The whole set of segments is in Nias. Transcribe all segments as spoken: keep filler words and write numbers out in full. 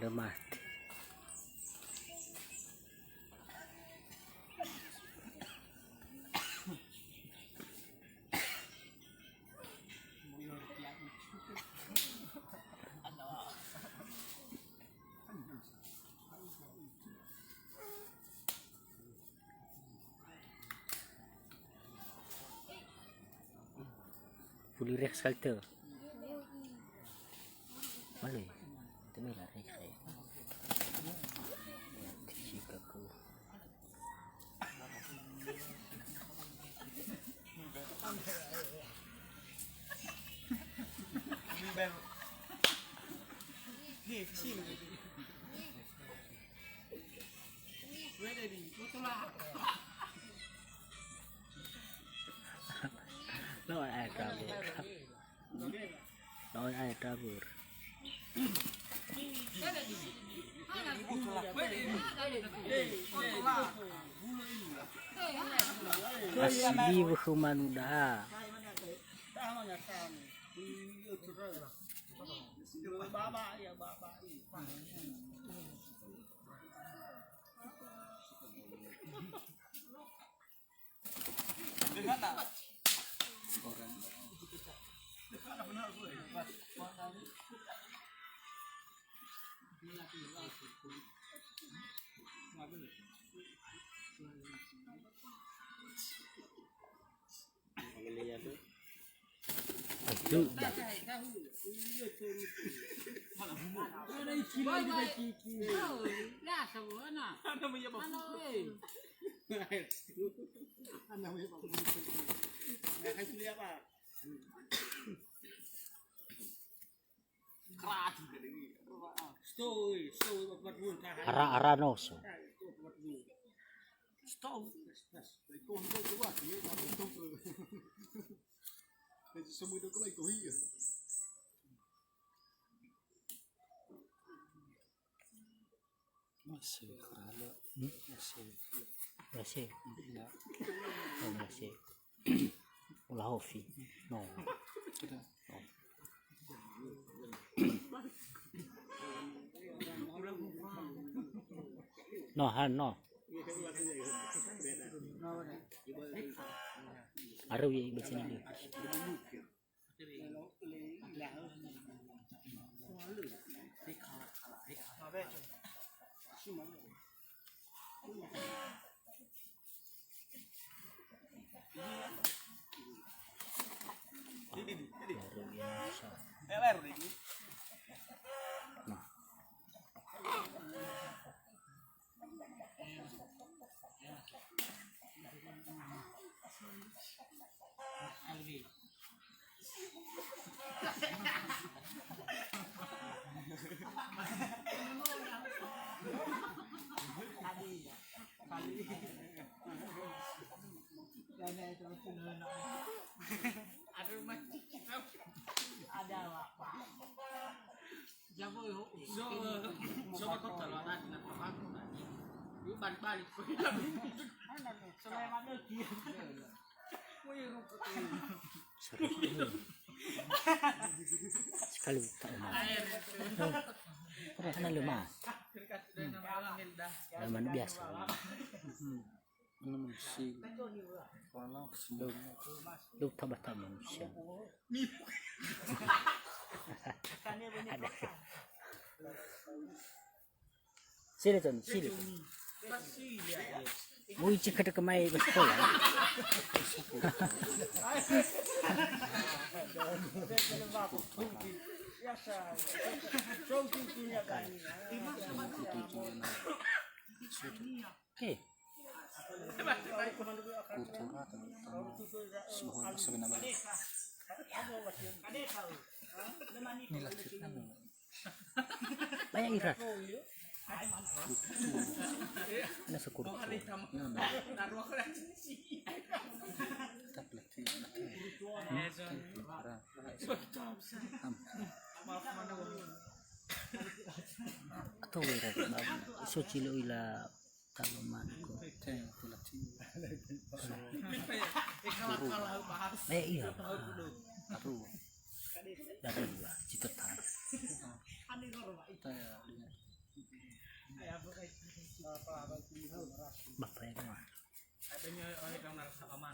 Mati. Fuli rek sekali tö. Malu. Tebe la rek. Tisi kaku. Lo ai kabur. Lo ai kabur. Asli wökhö manuda. Aduh, bah. Ara-ara noso. Masih kerala. Hmm? Masih. Masih. Enggak. Oh, masih. Ulah hofi. No. Sudah. No, han, no. Areu ye baca ni. Ada apa? So, coba kau taruh anak, anak, anak, anak. Lu balik-balik. Selain mana dia? Seru. Sekali tak umah. Pernah kena lemah. Lemah biasa. Hmm. Lemah si. Kalau sedang. Lu tak batal manusia. Ada. Sile, Ton, sile. Mui cika de kemai ke sekolah. Eh. Kultura, tentang semua masa benar-benar. Ini lahirnya. Baya irat. Ana sakur. Kita pelatih. Atau wera. So cilo ila. Kalau mangko. Teng pelatih. Eh, iya. Aduh. Dari dua, Citetan. Taya, lihat. Bapak yang mana?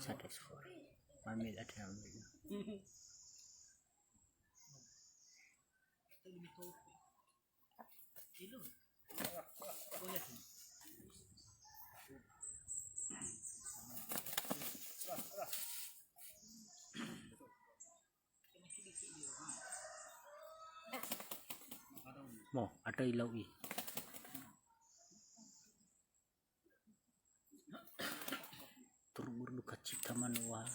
Satu suara. Ambil ada ambil. Mo, ada ilau i. Turun berduka cita manua.